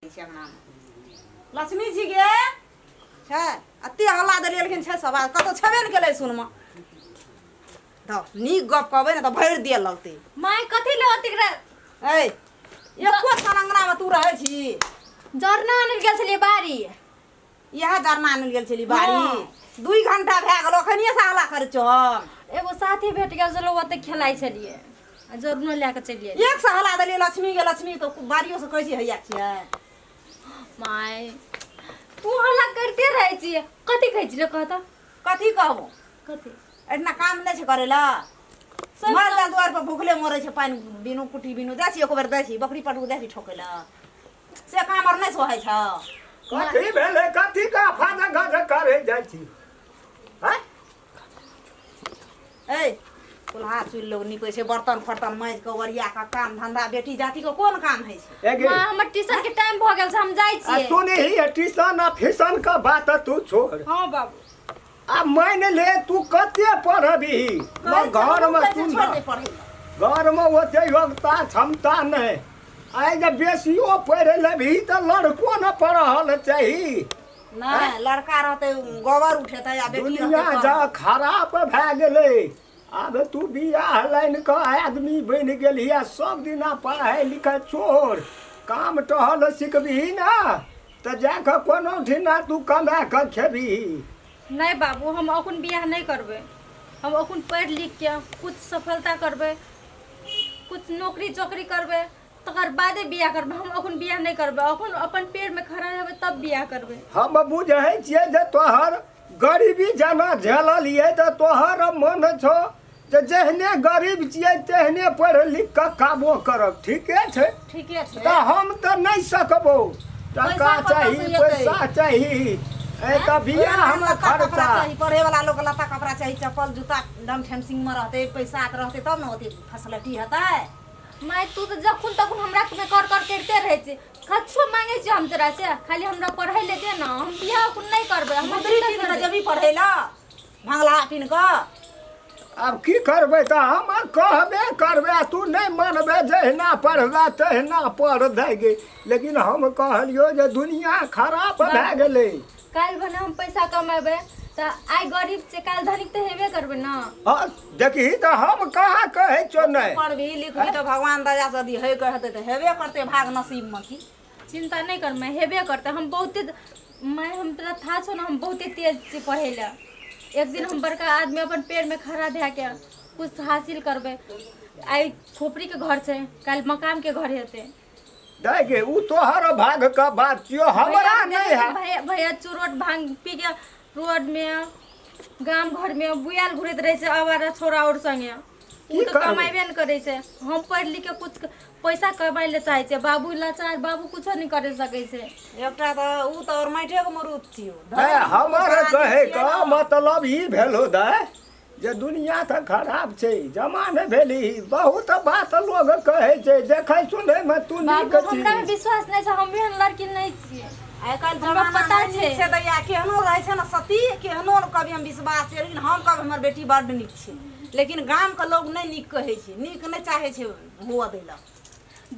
छै अंगनामे लक्ष्मी जी गे छै एते हल्ला देलियै लेकिन छै सब कतहु छेबे ने केलै सुनमे तऽ नीक गप कहबै ने तऽ भरि दिअ लगतै माय कथी ले ओतेक रे ऐ एको क्षण अंगनामे तू रहै छी जरना आनल गेल छलियै बाड़ी इएह जरना आनल गेल छली बाड़ी हँ। 2 घंटा भए गेल अखनिए से हल्ला करै छौ हम। एगो साथी भेट गेल छलै ओतऽ खेलाइ छलियै आ जरनो लए कऽ चलि गेलियै। एक से हल्ला देलियै लक्ष्मी गे लक्ष्मी तऽ बाड़ियो से कहै छी हैया छियै। माय तू हल्ला करिते रहै छियै, कथी कहै छियै कह तऽ। कथी कहबो? कथी? एहिठिना काम नहि छै करै लए, माल जाल दुआर पर भूखले मरै छै, पानि बिनु कुटी बिनु। जाइ छी एको बेर जाइ छी बकरी पटू जाइ छी ठोकै लए, से काम आर नहि सोहाइ छौ। कथी भेलै? कथी का फाजा गाजा करे जाइ छी हैं? ए कुल्हा चुल्हि लोग नीपै छै, बर्तन फर्तन माजि कऽ ओरिया कऽ, काम धंधा बेटी जातिके कोन काम होइ छै? ए गे। माँ, हमर ट्यूशन के टाइम भऽ गेल छै, हम जाइ आ छियै। सुनही, ट्यूशन आ फीसन के बात तू छोड़। हँ बाबू। आ मानि ले तू कते पढ़बही घर में, सुन। छोड़ दे पढ़ै लए। घर में ओते योग्यता क्षमता नहि। आइ जे बेसियो पढ़ि लेबही तऽ लड़को ने पढ़ल चाही। नहि, लड़का रहतै गोबर उठेतै आ बेटी दुनिया रहतै जा खराब भए गेलै। आब तू बियाह लाइन के आदमी बनि गेलही आ सब दिना पढ़ाइ लिखाइ छोड़ काम टहल सिखबही ने तऽ जाकऽ कोनो ठिना तू कमा कऽ खेबही। नहि बाबू, हम अखन बियाह नहि करबै। हम अखन पढ़ि लिख के कुछ सफलता करबै, कुछ नौकरी चौकरी करबै, तकर बादे बियाह करबै। हम अखन बियाह नहि करबै। अखन अपन पैरमे खड़ा हेबै तब बियाह करबै। हम बुझै छियै जे तोहर गरीबी जेना झेललियै तऽ तोहर मन छौ जे जेहने गरीब छियै तेहने पढ़ि लिख कऽ कामो करब। ठीके छै। ठीके छै। तऽ हम तऽ नहि सकबो। टका पैसा कतऽ चाही। से एतै? पैसा चाही ए तऽ बियाहमे लत्ता कपड़ा खर्चा चाही, पढ़े वाला लोग लत्ता कपड़ा चाही, चप्पल जूता एकदम फेंसिंग में रहते, पैसा के रहते तब ने ओते फैसिलिटी हेतै। माय, तू तऽ जखन तखन हमरा में कर कर करिते रहै छी। कछो मांगे छी हम तोरा से? खाली हमरा पढ़ै ले दे ना। हम बियाह अखन नहि करबै। हमर मुद्री चिंता पीन छोड़ कऽ दे। जेबही पढ़ै लए भंगला पीन कऽ? आब की करबै? तऽ हम कहबे करबै आ तू नहि मानबै। जहिना पढ़बै तहिना पढ़ दै, लेकिन हम कहलियौ जे दुनिया खराब भए गेलै। काल्हि भने हम पैसा कमेबै तऽ आइ गरीब छै, काल्हि धनिक तऽ हेबे करबै ने। हँ, देखही तऽ हम कहाँ कहै छौ नहि। पढ़बही लिखबही तऽ भगवान दया से यदि होय के हेतै तऽ हेबे करतै, भाग नसीबमे की। चिंता नहि कर मैं, हेबे करतै। हम बहुते मैं हम तोरा था छौ ने, हम बहुते तेज छी पढ़ै लए। एक दिन हम बड़का आदमी अपन पैरमे खड़ा भए के कुछ हासिल करबै। आइ खोपड़ीके घर छै, काल्हि मकानके घर हेतै। दाइ गे, ओ तोहर भाग के बात छियौ, हमरा भैया नहि है। भैया, भैया चुरोट भांग पी के रोड में गाम घर में बुआल घुरैत रहै छै आवारा छोरा और संगे। की ओ तऽ करबै? कमाइबे नहि करै छै। हम पढ़ि लिख के कुछ पैसा कमाइ लए चाहै छियै। बाबू लाचार, बाबू कुछो नहि करि सकै छै। एकटा तऽ उ तऽ और माटिएके मुरुत छियौ। दाइ, हमर कहै के मतलब ई भेलो दाइ जे दुनिया तऽ खराब छै, जमाने भेली, बहुत बात लोग कहै छै। देखै सुनैमे तू नीक बाबू, हमरा छी। में विश्वास नहि छै। हम एहन लड़की नहि छियै। आइ काल्हि हमरा जमाना पता नहि नीक छै। छै दैया, केहनो रहै छै ने सती, केहनो कभी हम विश्वास छै, लेकिन हम कहब हमर बेटी बड्ड नीक छै, लेकिन गामके लोग नहि नीक कहै छै, नीक नहि चाहै छै हुअ दै लए।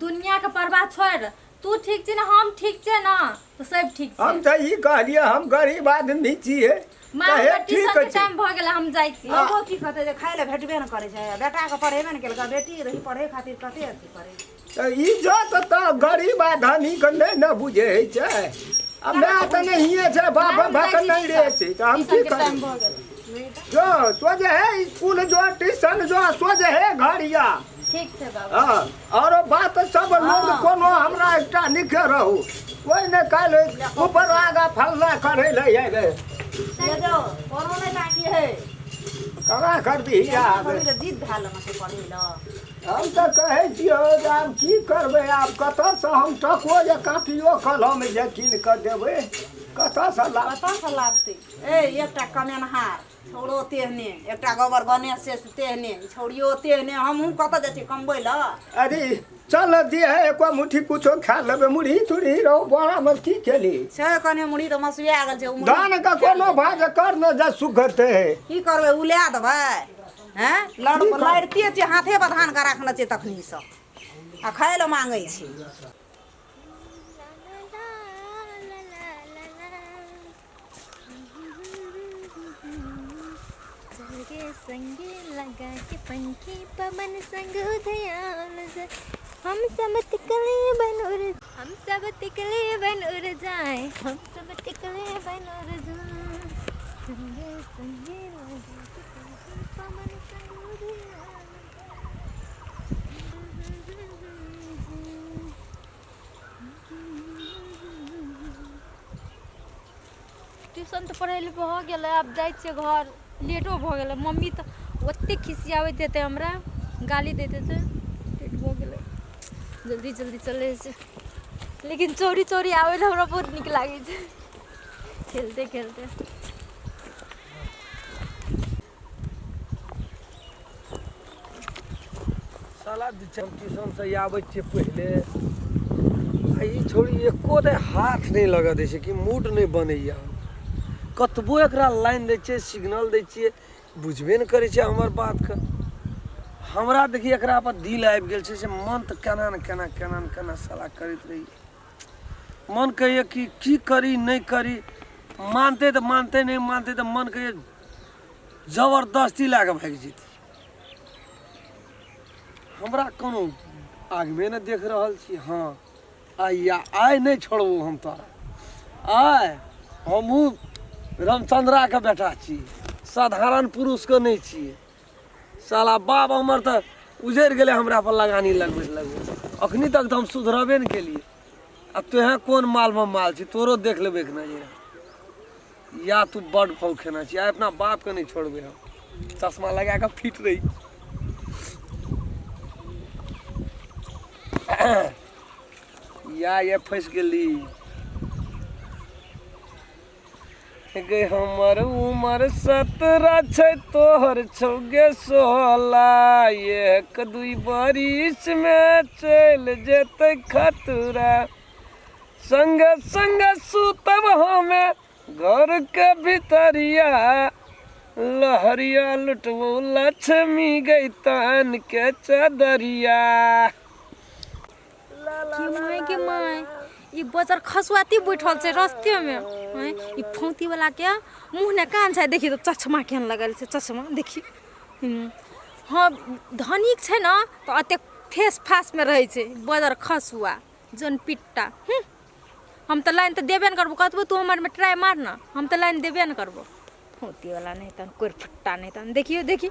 दुनिया के परवाह छोड़, तू ठीक छी ने, हम ठीक छियै ने, तऽ सब ठीक छै। हम तऽ ई कहलियै, हम गरीब आदमी छियै। माँ, तऽ हे हमर ठीक ट्यूशन के छै। टाइम भऽ गेल, हम जाइ छी। लोगो की कहतै जे खाय लए भेटबे नहि करै छै, बेटाके पढ़ेबे नहि केलकै, बेटी रही पढ़े खातिर कते अथी करै। तऽ इज्जत तऽ गरीब आ धनीके नहि ने बुझै छै। आ माय तऽ नहिए छै, बाप माँ, हम भक जाइ छी। नहि रहै छै तऽ हम ट्यूशन की के टाइम करी? भऽ गेल। जो सोझे है स्कूल जो, ट्यूशन जो, सोझे है घर या। ठीक छै बाबू। हाँ, आरो बात सब लोग कोनो हमरा एकटा निके रहू, कोइ ने काल्हि ऊपर आगा फलना करै लए आबै। ले जाओ, कोनो नहि बाकी है। कहाँ करबिही आब? पढ़ी तऽ जिद भए लेना छै पढ़ै लए। हम तऽ कहै छियौ जे आब की करबै? आब कतऽसँ हम टको जे कापियो कलम जे कीन कऽ देबै, कतऽसँ लाब? कतऽसँ लाबतै? ए एकटा कमेनहार छौड़ो तेहने, एकटा गोबर गणेश से तेहने, ई छौड़ियो तेहने, हमहूँ कतऽ जाइ छियै कमबै लए? अरे चल दिहे, एको मुट्ठी कुछो खा लेबै, मुरही तुरही रहो बोरामे। की केली? छै कने मुरही तऽ मसुआ गेल छै ओ मुरही। धान के कोनो भाज कर ने जे सुखतै। की करबै? ओ लए देबै? हैं, लड़ की करबै? लड़िते छियै, हाथे पर धान के राखने छियै तखनीसँ आ खाय लए मांगै छी। संगे लगा के पंखी पवन संग उधयाल जाए। हम सब तिकले बन उड़, हम सब तिकले बन उड़ जाए, हम सब तिकले बन उड़ जाए। संगे संगे लगा के पंखी पवन संग उधयाल जाए। ट्यूशन तऽ पढ़ै लए भऽ गेलै, आब जाइ छियै घर, लेटो भऽ गेलै। मम्मी तऽ ओतेक खिसियाबैत हेतै हमरा, गाली दैत हेतै। लेट भऽ गेलै, जल्दी जल्दी चलै छै, लेकिन चोरी चोरी आबै लए हमरा बहुत नीक लागै छै, खेलते खेलते। साला ट्यूशनसँ आबै छियै पहिले, आ ई छौड़ी एको दे हाथ नहि लगऽ दै छै कि मूड नहि बनैया। कतबो एकरा लाइन दै छियै, सिग्नल दै छियै, बुझबे नहि करै छै हमर बातके। हमरा देखी एकरा पर दिल आबि गेल छै से मन तऽ केना ने केना केना ने केना साला करैत रहैया। मन कहैया कि की करी नहि करी, मानतै तऽ मानतै, नहि मानतै तऽ मन कहैया जबरदस्ती लए कऽ भागि जेतै। हमरा कोनो आगमे नहि देख रहल छी। हँ, आइ आइ नहि छोड़बौ हम तोरा। आइ हमहूँ रामचन्द्राके बेटा छी, साधारण पुरुषके नहि छियै। साला बाप हमर तऽ उजड़ि गेलै हमरा पर लगानी लगबैत लगबैत। अखनी तक तऽ हम सुधरबे नहि केलियै, आ तोहेँ कोन मालमे माल छी, तोरो देख लेबै एक नजर। या तू बड फौ खेना छी, आइ अपना बापके नहि छोड़बै हम। चश्मा लगा कऽ फिट रही। या ये फँसि गेली गे। हमर उमर 17 छै, तोहर छौ गे 16, एक दुई बरिसमे चलि जेतै खतरा। संग संग सुतब हमे घर के भितरिया, लहरिया लुटबो लक्ष्मी गई तान के चदरिया। के my के my, ई बजर खसुआती बैठल छै रस्ते में। हैं, ई फौती वाला के मुँह ने कान छै, देखी तो चश्मा केहन लगल छै, चश्मा देखी। हँ, धनिक छै ने तऽ अतेक फेस फास में रहै छै। बजर खसुआ जन पिट्टा। हम तऽ लाइन तऽ देबे ने करबो, कतबो तू हमरमे ट्राइ मार ने, हम तऽ लाइन देबे ने करबो। फौतीवला नहि तहन कोइ फट्टा नहि तहन। देखियौ देखी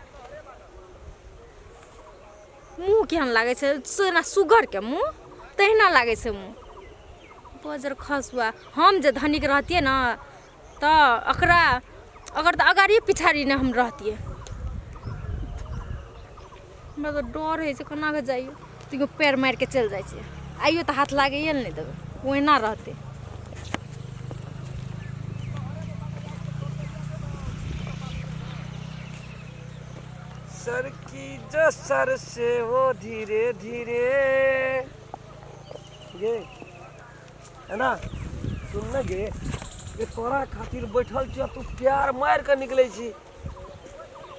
मुँह केहन लागै छै, जेना सुगरके मुँह तहिना लागै छै मुँह। बजर खसुआ, हम जे धनिक रहतियै ने तऽ एकरा अगर तऽ अगाड़िए पिछाड़ी नहि हम रहतियै। हमरा तऽ डर होइ छै, कोना कऽ जाइए, तैयो पैर मारिके चलि जाइ छियै। आइयो तऽ हाथ लागैए ने नहि देबै, ओहिना रहतै। सर की जो सर से वो धीरे धीरे गे है ना। सुन ने गे, ये तोरा खातिर बैठल छियो, तू प्यार मारि कऽ निकलै छी।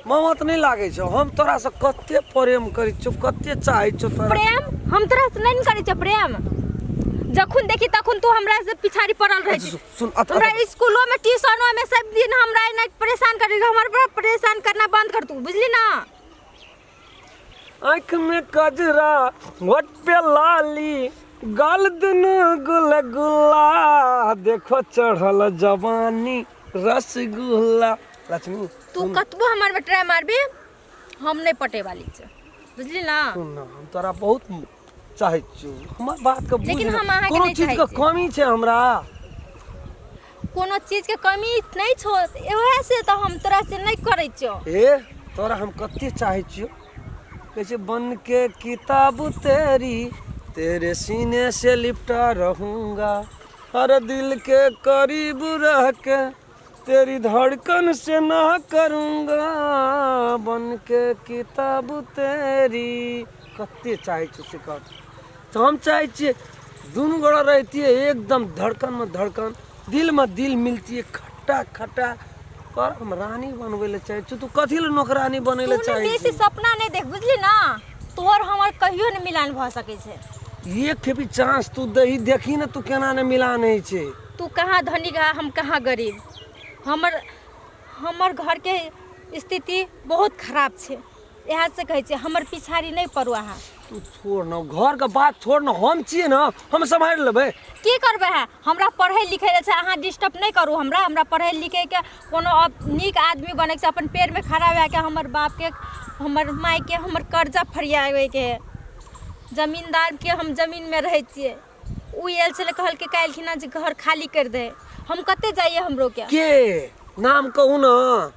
ममत नहि लागै छौ? हम तोरासँ कते प्रेम करै छियौ, कते चाहै छियौ तोरा। प्रेम हम तोरा से नहीं करै छियौ प्रेम। जखन देखी तखन तू हमरा से पिछाड़ी पड़ल रहै छी। सुन हमरा स्कूलो में ट्यूशनो में सब दिन हमरा एना परेशान करै, हमर पर परेशान करना बंद कर तू, बुझली ना? आँख में कजरा, होठ पे लाली, गाल दुनू गुल गुल्ला, देखो चढ़ल जवानी रसगुल्ला। लक्ष्मी, तू कतबो हमर में ट्राई मारबी, हम नहीं पटे वाली छै, बुझली ना? सुन ना, हम तोरा बहुत चाहै छियौ, हमर बात के बुझ। लेकिन ना। हम अहाँके कोनो नहि चीज चाहै के छी। कमी छै हमरा? कोनो चीज के कमी नहीं छो, वएह से तो हम तोरा से नहीं करै छियौ। ए तोरा हम कते चाहै छियौ। कहै छै बन के किताब तेरी, तेरे सीने से लिपटा रहूंगा, हर दिल के करीब रह के तेरी धड़कन से ना करूंगा, बन के किताब तेरी। कते चाहै छियौ से कह। तऽ हम चाहै छियै दुनू गोरा रहितियै एकदम धड़कन में धड़कन, दिल में दिल मिलतियै खट्टा खट्टा। पर हम रानी बनबै लए चाहै छियौ, तू कथी लए नौकरानी बनै लए तू ने चाहै बेसी छी? सपना नहीं देख, बुझली ना? तोहर हमर कहियो ने मिलान भऽ सकै छै। एक खेपी चांस तू दही, देखी ने तू केना ने मिलान होइ छै। तू कहाँ धनिक आ हम कहाँ गरीब। हमर हमर घर के स्थिति बहुत खराब छै। इएह से कहै छी हमर पिछाड़ी नहि पड़ू अहाँ। तू छोड़ न घरके बात छोड़ न, हम छियै न, हम सम्हारि लेबै। की करबै अहाँ? हमरा पढ़ै लिखै लए छै, अहाँ डिस्टर्ब नहि करू हमरा। हमरा पढ़ै लिखैके कोनो नीक आदमी बनैके छै, अपन पैरमे खड़ा भए कऽ हमर बापके हमर मायके हमर कर्जा फरियाबैके हइ। जमीन्दारके हम जमीनमे रहै छियै, ओ आयल छलै कहलकै काल्हि खिना जे घर खाली करि दे। हम कतऽ जाइए हमरो के? के नाम कहू न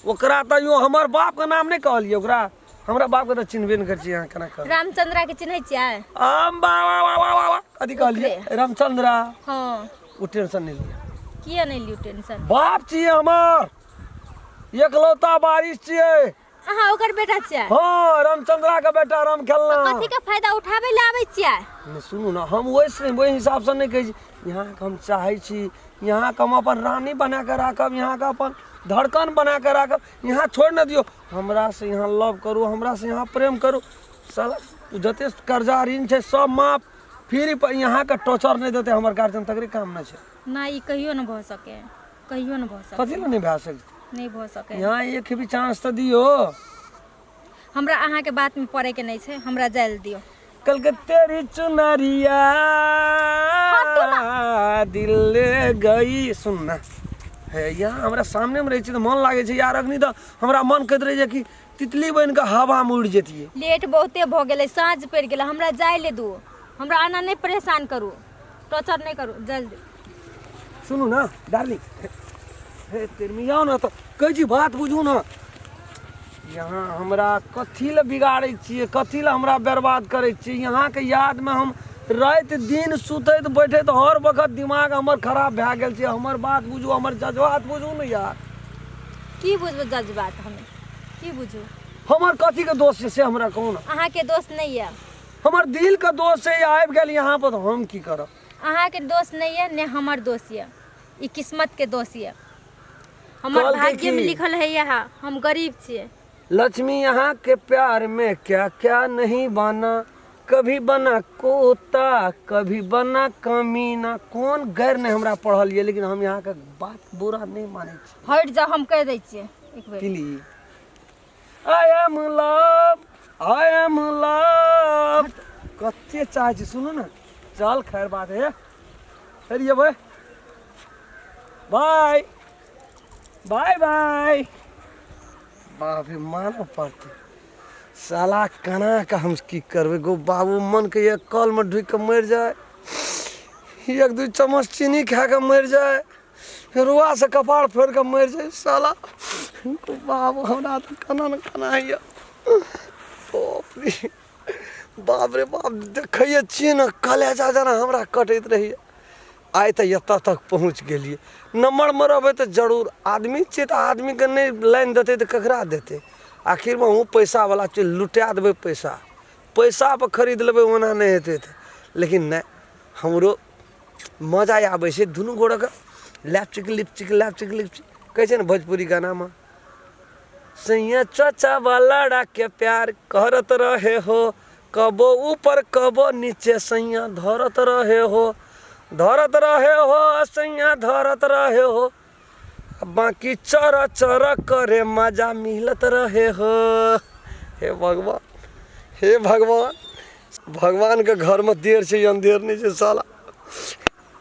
ओकरा? तऽ यो हमर बापके नाम नहि कहलियै ओकरा। हमरा बापके तऽ चिन्हबे नहि करै छियै अहाँ, केना कहबै? रामचंद्रा के चिन्है छियै? आम बा बा बा बा बा बा। कथी कहलियै? रामचंद्रा। हँ। ओ टेंशन नहि लिअ। किया नहि लियौ टेंशन? बाप छियै हमर, एकलौता बारिश छियै। अहाँ ओकर बेटा छियै? हँ, रामचंद्रा के बेटा राम खेलना। कथी के फायदा उठाबै लए आबै छियै? नहि सुनू ने, हम ओहिसँ ओहि हिसाबसँ नहि कहै छी। यहाँके हम चाहै छी, यहाँके हम अपन रानी बना कऽ राखब, यहाँके अपन धड़कन बना कऽ राखब। यहाँ छोड़ि नहि दियौ। हमरासँ यहाँ लव करू, हमरासँ यहाँ प्रेम करू। साला जते कर्जा ऋण छै सब माफ, फिर यहाँके टॉर्चर नहि देतै हमर गार्जियन, तकरे काम नहि छै। ना, ई कहियो नहि भऽ सकै, कहियो नहि भऽ सकै। कथी लए नहि भए सकै? नहि भऽ सकै। यहाँ एक भी चांस तऽ दियौ। हमरा अहाँके बातमे पड़ैके नहि छै, हमरा जाय लए दियौ। कल के तेरी चुनरिया दिल ले गई। सुन ना हे, यहाँ हमरा सामने में रहै छै तऽ मन लागै छै यार। अखनी तऽ हमरा मन कहैत रहै छै कि तितली बनि कऽ हवामे उड़ि जैतियै। लेट बहुते भऽ गेलै, साँझ पड़ि गेलै, हमरा जाय लए दू। हमरा आना नहि परेशान करू, टॉर्चर नहि करू, जल्दी। सुनू ना डार्लिंग, हे तेरमी आउ ने तऽ कहै छी, बात बुझू ने। यहाँ हमरा कथी लए बिगाड़ै छियै? कथी लए हमरा बर्बाद करै छियै? यहाँके यादमे हम राति दिन सुतैत बैठैत हर वक्त दिमाग हमर खराब भए गेल छै। हमर बात बुझू, हमर जज्बात बुझू ने यार। की बुझबै जज्बात हमे? की बुझू? हमर कथीके दोष छै से हमरा कहू ने। अहाँके दोष नहि यऽ। हमर दिलके दोष छै, आबि गेल यहाँ पर तऽ हम की करब? अहाँके दोष नहि यऽ, ने हमर दोष यऽ, ई किस्मतके दोष यऽ। हमर कहलकै भाग्यमे की? लिखल है यहाँ, हम गरीब छियै। लक्ष्मी यहाँ के प्यार में क्या क्या नहीं बना, कभी बना कोता कभी बना कमीना। कोन गैर नहि हमरा पढ़ल ये, लेकिन हम यहाँ के बात बुरा नहि मानै छी। हटि जाउ, हम कहि दै छियै एक बेर। Please, I am love, I am love. कते चाहै छी सुनू ने। चल खैर बात है, फेर अयबै। बाय बाय बाय। बाप रे, मानऽ पड़तै। साला केना कऽ हम की करबै गो बाबू? मन के एक कलमे ढुकि कऽ मरि जाय, एक दू चम्मच चीनी खा कऽ मरि जाय, रुआसँ कपार फोड़ि कऽ मरि जाय। साला बाबू, हमरा तऽ केना ने केना होइए। बाप रे बाप रे बाप, देखैए छियै ने कलेजा जेना हमरा कटैत रहैए। आइ तऽ एतऽ तक पहुँच गेलियै। नम्बरमे रहबै तऽ जरूर आदमी छियै तऽ आदमीके नहि लाइन देतै तऽ ककरा देतै? आखिरमे अहूँ पैसावला छियै, लुटा देबै पैसा, पैसापर खरीद लेबै, ओना नहि हेतै तऽ। लेकिन नहि, हमरो मजा आबै छै दुनू गोरेके लैपचिक लिपचिक लैपचिक लिपचिक। कहै छै ने भोजपुरी गानामे, सैया चचा लड़ा के प्यार करत रहे हो, कबो ऊपर कबो नीचे सैया धरत रहे हो, धरत रहे हो सैया धरत रहे हो, बाकी चर चर करे मजा मिलत रहे हो। हे भगवान, हे भगवान, भगवानके घरमे देर छै अन्धेर नहि छै। साला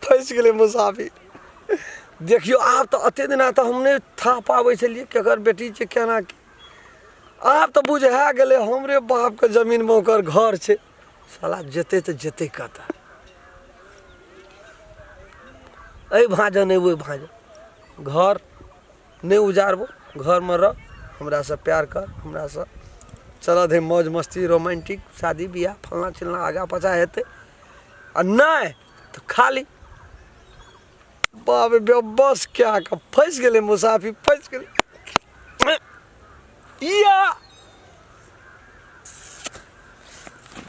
फँसि गेलै मुसाफिर। देखियौ, आब तऽ एतेक दिना तऽ हम नहि थाह पाबै छलियै केकर बेटी छै केना की। आब तऽ बुझा गेलै, हमरे बापके जमीनमे ओकर घर छै। साला जेतै तऽ जेतै कतऽ? एहि भाँजन नहि ओहि भाँजन घर नहि उजाड़बो। घरमे रह, हमरासँ प्यार कर, हमरासँ चलऽ दे मौज मस्ती, रोमांटिक शादी बियाह फल्लाँ चिल्लाँ आगाँ पाछाँ हेतै। आ नहि तऽ खाली बाप रे बस कए कऽ फँसि गेलै मुसाफिर, फँसि गेलै। या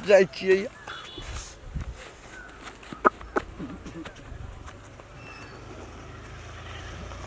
जाइ छियै।